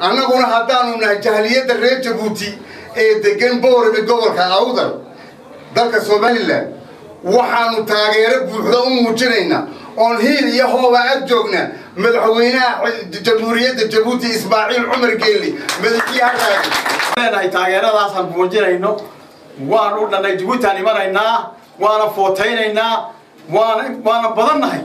Annaguna haddaanu nahay jahliyadda reer Jabuuti ee degan Boorame, gobolka Awdal, dalka Somalilan, waxaanu taageero buuxda u muujinaynaa oon hiil iyo hooba ag joognaa madaxweynaha Jamhuuriyadda Jabuuti, Ismaaciil Cumar Geeli. Madaxii haraagi Leenahay taageeradaasaan muujinayno. Waan u dhannay, Jabuuti-aan imanaynaa, waana footaynaynaa, waana badannahay.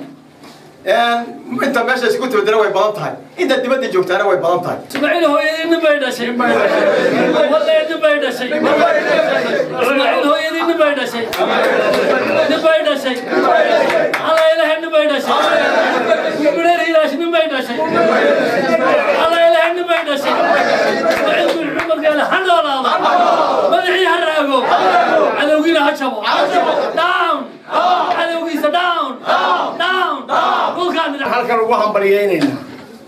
Inta meesha isku tibadana way badan tahay, inta dibadda joogtaana way badan tahay. Ismaaciil hooyadii nin bay dhashay, wallahi nin bay dhashay. Ismaaciil hooyadii nin bay dhashay, nin bay dhashay. Alla Ilahay, nin bay dhashay. Gubreer Ilaash, nin bay dhashay. Alla Ilahay, nin bay dhashay. Ismaaciil bin Cumar Geele ha noolaado, madaxii ha raago, cadowgiina ha jabo. Down cadowgiisa, down, down dhulkaan. Halkan ugu hambalyaynaynaa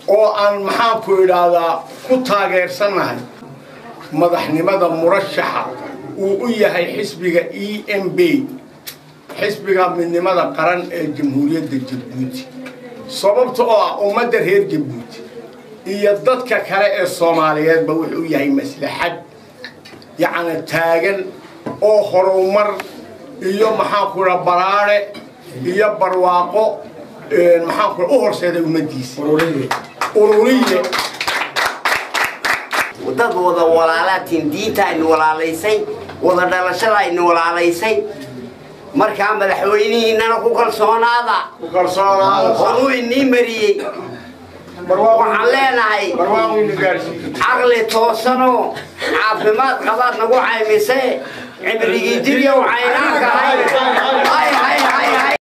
oo aan, maxaanku idhaahdaa, ku taageersannahay madaxnimada murashaxa uu u yahay xisbiga EMB, xisbiga midnimada qaran ee Jamhuuriyadda Jabuuti, sababta oo ah ummadda reer Jabuuti iyo dadka kale ee Soomaaliyeedba wuxuu yahay maslaxad yacni taagan oo horumar iyo, maxaanku idhaha, baraare iyo barwaaqo, maxaanku u horseeday ummaddiisa ururiye. Dad wada walaalaatiin, diinta aynu walaalaysay, wada dhalashada aynu walaalaysay. Markaa madaxweynihiinana ku kalsoonaada, horuu inii mariyey. Waxaan leenahay caqli toosanoo caafimaad qabaad nagu caymisee, cimrigii jiryow caynaanka hay hay.